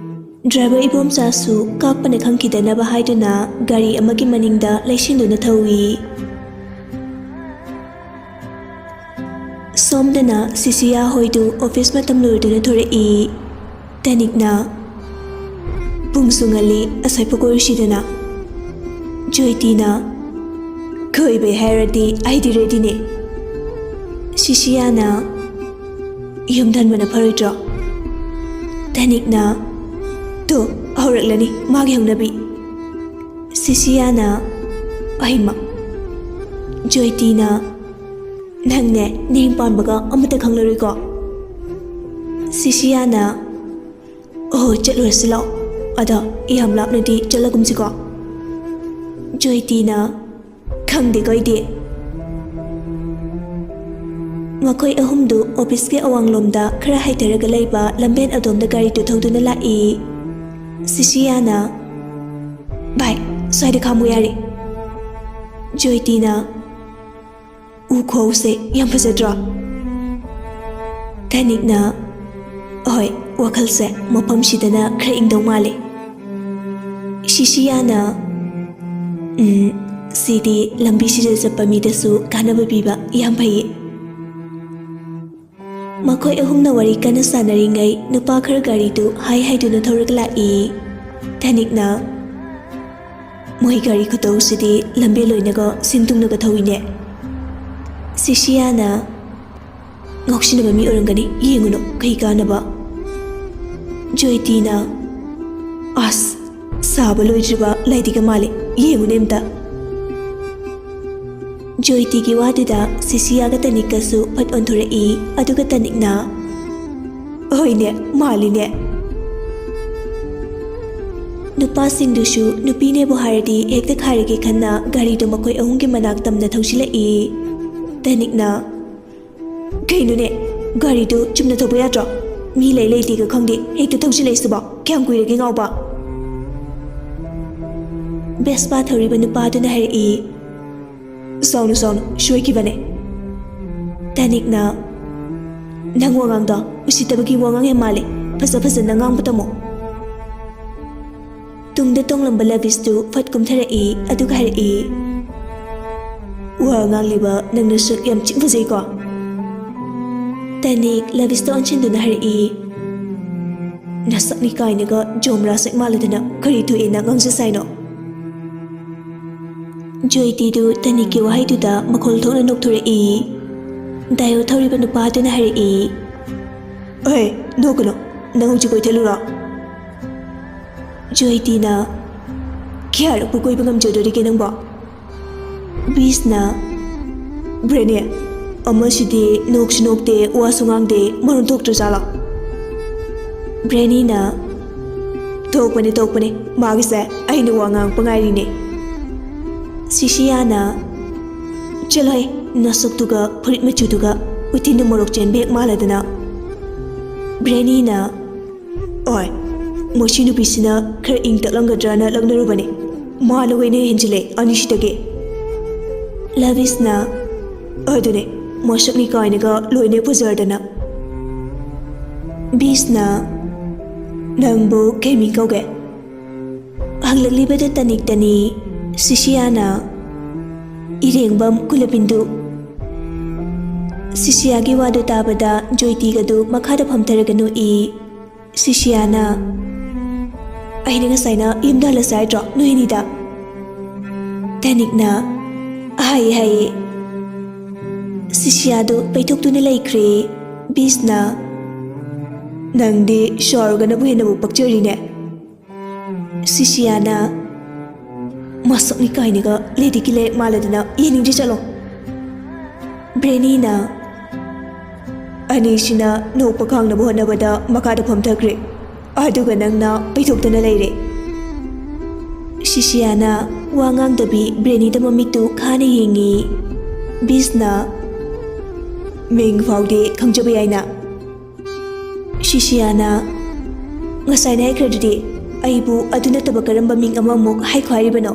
ꯗ꯭ꯔꯥꯏꯚꯔ ꯏꯕꯣꯝꯆꯥꯁꯨ ꯀꯥꯛꯄꯅ ꯈꯪꯈꯤꯗꯅꯕ ꯍꯥꯏꯗꯨꯅ ꯒꯥꯔꯤ ꯑꯃꯒꯤ ꯃꯅꯤꯡꯗ ꯂꯩꯁꯤꯟꯗꯨꯅ ꯊꯧꯏ꯫ ꯁꯣꯝꯗꯅ ꯁꯤꯁꯤꯌꯥ ꯍꯣꯏꯗꯨ ꯑꯣꯐꯤꯁ ꯃꯇꯝ ꯂꯣꯏꯔꯗꯨꯅ ꯊꯣꯔꯛꯏ꯫ ꯇꯅꯤꯛꯅ, "ꯄꯨꯡꯁꯨ ꯉꯜꯂꯤ, ꯑꯁꯥꯏꯐꯥꯎ ꯀꯣꯏꯔꯨꯁꯤꯗꯅ꯫" ꯖꯣꯏꯇꯤꯅ, "ꯀꯣꯏꯕꯩ ꯍꯥꯏꯔꯗꯤ ꯑꯩꯗꯤ ꯔꯦꯗꯤꯅꯦ꯫" ꯁꯤꯁꯤꯌꯥꯅ, "ꯌꯨꯝꯗ ꯍꯟꯕꯅ ꯐꯔꯣꯏꯗ꯭ꯔꯣ?" ꯇꯅꯤꯛꯅ, "ꯇꯨ, ꯍꯧꯔꯛꯂꯅꯤ ꯃꯥꯒꯤ ꯍꯧꯅꯕꯤ꯫" ꯁꯤꯁꯤꯌꯥꯅ, "ꯑꯩꯃ꯫" ꯖꯣꯏꯇꯤꯅ, "ꯅꯪꯅꯦ ꯅꯌꯨꯝ ꯄꯥꯟꯕꯒ ꯑꯃꯠꯇ ꯈꯪꯂꯔꯣꯏꯀꯣ?" ꯁꯤꯁꯤꯌꯥꯅ, "ꯑꯣ, ꯆꯠꯂꯨꯔꯁꯤ ꯂꯥꯛꯑꯣ꯫ ꯑꯗꯣ ꯌꯥꯝ ꯂꯥꯞꯅꯗꯤ ꯆꯠꯂꯒꯨꯝꯁꯤꯀꯣ꯫" ꯖꯣꯏꯇꯤꯅ, "ꯈꯪꯗꯦꯀꯣ ꯑꯩꯗꯤ꯫" ꯃꯈꯣꯏ ꯑꯍꯨꯝꯗꯨ ꯑꯣꯐꯤꯁꯀꯤ ꯑꯋꯥꯡꯂꯣꯝꯗ ꯈꯔ ꯍꯥꯏꯊꯔꯒ ꯂꯩꯕ ꯂꯝꯕꯦꯟ ꯑꯗꯣꯝꯗ ꯒꯥꯔꯤꯗꯨ ꯊꯧꯗꯨꯅ ꯂꯥꯛꯏ꯫ ꯁꯤꯁꯤꯌꯥꯅ, "ꯚꯥꯏ, ꯁ꯭ꯋꯥꯏꯗ ꯈꯥꯝꯃꯨ ꯌꯥꯔꯦ꯫" ꯖꯣꯏꯇꯤꯅ, "ꯎ ꯈꯨꯍꯧꯁꯦ ꯌꯥꯝ ꯐꯖꯗ꯭ꯔꯣ?" ꯇꯅꯤꯛꯅ, "ꯍꯣꯏ, ꯋꯥꯈꯜꯁꯦ ꯃꯐꯝꯁꯤꯗꯅ ꯈꯔ ꯏꯪꯗꯧ ꯃꯥꯜꯂꯦ꯫" ꯁꯤꯁꯤꯌꯥꯅ, "ꯎꯝ, ꯁꯤꯗꯤ ꯂꯝꯕꯤꯁꯤꯗ ꯆꯠꯄ ꯃꯤꯗꯁꯨ ꯀꯥꯟꯅꯕ ꯄꯤꯕ ꯌꯥꯝ ꯐꯩꯌꯦ꯫" ꯃꯈꯣꯏ ꯑꯍꯨꯝꯅ ꯋꯥꯔꯤ ꯀꯟꯅ ꯁꯥꯟꯅꯔꯤꯉꯩ, ꯅꯨꯄꯥ ꯈꯔ ꯒꯥꯔꯤꯗꯨ ꯍꯥꯏ ꯍꯥꯏꯗꯨꯅ ꯊꯧꯔꯒ ꯂꯥꯛꯏ꯫ ꯇꯅꯤꯛꯅ, "ꯃꯣꯏ ꯒꯥꯔꯤ ꯈꯨꯊꯧꯁꯤꯗꯤ ꯂꯝꯕꯦꯜ ꯑꯣꯏꯅꯒ ꯁꯤꯟ ꯊꯨꯡꯅꯒ ꯊꯧꯏꯅꯦ꯫" ꯁꯤꯁꯤꯌꯥꯅ, "ꯉꯥꯎꯁꯤꯟꯅꯕ ꯃꯤ ꯑꯣꯏꯔꯝꯒꯅꯤ, ꯌꯦꯡꯉꯨꯅꯨ, ꯀꯩ ꯀꯥꯟꯅꯕ?" ꯖꯣꯏꯇꯤꯅ, "ꯑꯁ, ꯁꯥꯕ ꯂꯣꯏꯗ꯭ꯔꯤꯕ ꯂꯥꯏꯗꯤꯒ ꯃꯥꯜꯂꯦ, ꯌꯦꯡꯉꯨꯅꯦ ꯑꯝꯇ꯫" ꯖꯣꯏꯇꯤꯒꯤ ꯋꯥꯗꯨꯗ ꯁꯤꯁꯤꯌꯥꯒ ꯇꯅꯤꯛꯀꯁꯨ ꯐꯠ ꯑꯣꯟꯊꯣꯔꯛꯏ꯫ ꯑꯗꯨꯒ ꯇꯅꯤꯛꯅ, "ꯍꯣꯏꯅꯦ, ꯃꯥꯜꯂꯤꯅꯦ꯫" ꯅꯨꯄꯥꯁꯤꯡꯗꯨꯁꯨ ꯅꯨꯄꯤꯅꯦꯕꯨ ꯍꯥꯏꯔꯗꯤ ꯍꯦꯛꯇ ꯈꯥꯏꯔꯒꯦ ꯈꯟꯅ ꯒꯥꯔꯤꯗꯣ ꯃꯈꯣꯏ ꯑꯍꯨꯝꯒꯤ ꯃꯅꯥꯛ ꯇꯝꯅ ꯊꯧꯖꯤꯜꯂꯛꯏ꯫ ꯇꯅꯤꯛꯅ, "ꯀꯩꯅꯣꯅꯦ, ꯒꯥꯔꯤꯗꯨ ꯆꯨꯝꯅ ꯊꯧꯕ ꯌꯥꯗ꯭ꯔꯣ? ꯃꯤ ꯂꯩ ꯂꯩꯇꯦꯒ ꯈꯪꯗꯦ, ꯍꯦꯛꯇ ꯊꯧꯖꯤꯜꯂꯛꯏꯁꯤꯕꯣ꯫ ꯀꯌꯥꯝ ꯀꯨꯏꯔꯒꯦ ꯉꯥꯎꯕ?" ꯕꯦꯁꯄꯥ ꯊꯧꯔꯤꯕ ꯅꯨꯄꯥꯗꯨꯅ ꯍꯥꯏꯔꯛꯏ꯫ "ꯁꯥꯎꯅꯨ, ꯁꯥꯎꯅꯨ, ꯁꯣꯏꯈꯤꯕꯅꯦ꯫" ꯇꯅꯤꯛꯅ, "ꯅꯪ ꯋꯥꯉꯥꯡꯗꯣ ꯎꯁꯤꯠꯇꯕꯒꯤ ꯋꯥꯉꯥꯡ ꯌꯥꯝ ꯃꯥꯜꯂꯦ꯫ ꯐꯖ ꯐꯖꯅ ꯉꯥꯡꯕ ꯇꯝꯃꯣ꯫" ꯇꯨꯡꯗ ꯇꯣꯡꯂꯝꯕ ꯂꯕꯤꯁꯇꯨ ꯐꯠ ꯀꯨꯝꯊꯔꯛꯏ, ꯑꯗꯨꯒ ꯍꯥꯏꯔꯛꯏ, "ꯋꯥ ꯉꯥꯡꯂꯤꯕ ꯅꯪꯅ ꯁꯛ ꯌꯥꯝ ꯊꯤ ꯐꯖꯩꯀꯣ?" ꯇꯅꯤꯛ ꯂꯕꯤꯁꯇ ꯑꯣꯟꯁꯤꯟꯗꯨꯅ ꯍꯥꯏꯔꯛꯏ, "ꯅꯁꯛꯅꯤ ꯀꯥꯏꯅꯒ ꯖꯣꯝꯔꯥ ꯁꯦꯛ ꯃꯥꯜꯂꯗꯅ ꯀꯔꯤ ꯊꯣꯛꯑꯦꯅ ꯉꯥꯡꯖꯁꯦ ꯍꯥꯏꯅꯣ?" ꯖꯣꯏꯇꯤꯗꯨ ꯇꯅꯤꯛꯀꯤ ꯋꯥꯍꯩꯗꯨꯗ ꯃꯈꯣꯜ ꯊꯣꯛꯅ ꯅꯣꯛꯊꯣꯔꯛꯏ꯫ ꯗꯥꯏꯑꯣ ꯊꯧꯔꯤꯕ ꯅꯨꯄꯥꯗꯨꯅ ꯍꯥꯏꯔꯛꯏ, "ꯑꯦ, ꯅꯣꯛꯀꯅꯨ, ꯅꯪ ꯍꯧꯖꯤꯛ ꯀꯣꯏꯊꯠꯂꯨꯔꯣ?" ꯖꯣꯏꯇꯤꯅ, "ꯀꯌꯥꯔꯛꯄꯨ ꯀꯣꯏꯕ ꯉꯝꯖꯗꯣꯔꯤꯒꯦ ꯅꯪꯕꯣ?" ꯕꯤꯁꯅ, "ꯕ꯭ꯔꯦꯅꯤ, ꯑꯃꯁꯤꯗꯤ ꯅꯣꯛꯁꯨ ꯅꯣꯛꯇꯦ, ꯋꯥꯁꯨ ꯉꯥꯡꯗꯦ, ꯃꯔꯣꯟ ꯊꯣꯛꯇ꯭ꯔꯖꯥꯠꯂꯣ?" ꯕ꯭ꯔꯦꯅꯤꯅ, "ꯊꯣꯛꯄꯅꯦ, ꯊꯣꯛꯄꯅꯦ, ꯃꯥꯒꯤꯁꯦ ꯑꯩꯅ ꯋꯥ ꯉꯥꯡꯉꯛꯄ ꯉꯥꯏꯔꯤꯅꯦ꯫" ꯁꯤꯁꯤꯌꯥꯅ, "ꯆꯠꯂꯣꯍꯦ, ꯅꯁꯛꯇꯨꯒ ꯐꯨꯔꯤꯠ ꯃꯆꯨꯗꯨꯒ, ꯎꯇꯤꯟꯅ ꯃꯣꯔꯣꯛ ꯆꯦꯟꯕ ꯍꯦꯛ ꯃꯥꯜꯂꯗꯅ꯫" ꯕ꯭ꯔꯦꯅꯤꯅ, "ꯑꯣꯏ, ꯃꯁꯤ ꯅꯨꯄꯤꯁꯤꯅ ꯈꯔ ꯏꯪ ꯇꯞꯂꯝꯒꯗ꯭ꯔꯅ ꯂꯛꯅꯔꯨꯕꯅꯤ, ꯃꯥꯅ ꯑꯣꯏꯅ ꯍꯦꯟꯖꯤꯜꯂꯦ ꯑꯅꯤꯁꯤꯗꯒꯤ꯫" ꯂꯕꯤꯁꯅ, "ꯑꯗꯨꯅꯦ, ꯃꯁꯛꯅꯤ ꯀꯥꯏꯅꯒ ꯂꯣꯏꯅ ꯐꯖꯔꯗꯅ꯫" ꯕꯤꯁꯅ, "ꯅꯪꯕꯨ ꯀꯩ ꯃꯤꯡ ꯀꯧꯒꯦ?" ꯍꯪꯂꯛꯂꯤꯕꯗꯨ ꯇꯅꯤꯛꯇꯅꯤ꯫ ꯁꯤꯁꯤꯌꯥꯅ, "ꯏꯔꯦꯡꯕꯝ ꯀꯨꯂꯕꯤꯟꯗꯨ꯫" ꯁꯤꯁꯤꯌꯥꯒꯤ ꯋꯥꯗꯨ ꯇꯥꯕꯗ ꯖꯣꯏꯇꯤꯒꯗꯨ ꯃꯈꯥꯗ ꯐꯝꯊꯔꯒ ꯅꯣꯛꯏ꯫ ꯁꯤꯁꯤꯌꯥꯅ, "ꯑꯩꯅ ꯉꯁꯥꯏꯅ ꯌꯨꯝꯗ ꯍꯜꯂꯁꯦ ꯍꯥꯏꯗ꯭ꯔꯣ ꯅꯣꯏ ꯑꯅꯤꯗ?" ꯇꯅꯤꯛꯅ, "ꯍꯥꯏꯌꯦ, ꯍꯥꯏꯌꯦ꯫" ꯁꯤꯁꯤꯌꯥꯗꯨ ꯄꯩꯊꯣꯛꯇꯨꯅ ꯂꯩꯈ꯭ꯔꯦ꯫ ꯕꯤꯁꯅ, "ꯅꯪꯗꯤ ꯁꯣꯔꯒꯅꯕꯨ ꯍꯦꯟꯅꯕꯨ ꯄꯛꯆꯔꯤꯅꯦ꯫" ꯁꯤꯁꯤꯌꯥꯅ, "ꯃꯁꯛꯅꯤ ꯀꯥꯏꯅꯒ ꯂꯦꯗꯤꯒꯤ ꯂꯥꯏꯔꯤꯛ ꯃꯥꯜꯂꯗꯅ ꯌꯦꯡꯅꯤꯡꯗ꯭ꯔꯦ, ꯆꯠꯂꯣ꯫" ꯕ꯭ꯔꯦꯅꯤꯅ, "ꯑꯅꯤꯁꯤꯅ ꯅꯣꯛꯄ ꯈꯥꯡꯅꯕ ꯍꯣꯠꯅꯕꯗ ꯃꯈꯥꯗ ꯐꯝꯊꯈ꯭ꯔꯦ, ꯑꯗꯨꯒ ꯅꯪꯅ ꯄꯩꯊꯣꯛꯇꯅ ꯂꯩꯔꯦ꯫" ꯁꯤꯁꯤꯌꯥꯅ ꯋꯥ ꯉꯥꯡꯗꯕꯤ ꯕ꯭ꯔꯦꯅꯤꯗ ꯃꯃꯤꯠꯇꯨ ꯈꯥꯅ ꯌꯦꯡꯉꯤ꯫ ꯕꯤꯁꯅ, "ꯃꯤꯡ ꯐꯥꯎꯗꯤ ꯈꯪꯖꯕ ꯌꯥꯏꯅ?" ꯁꯤꯁꯤꯌꯥꯅ, "ꯉꯁꯥꯏꯅ ꯍꯥꯏꯈ꯭ꯔꯗꯨꯗꯤ, ꯑꯩꯕꯨ ꯑꯗꯨ ꯅꯠꯇꯕ ꯀꯔꯝꯕ ꯃꯤꯡ ꯑꯃꯃꯨꯛ ꯍꯥꯏꯈꯣ ꯍꯥꯏꯔꯤꯕꯅꯣ?"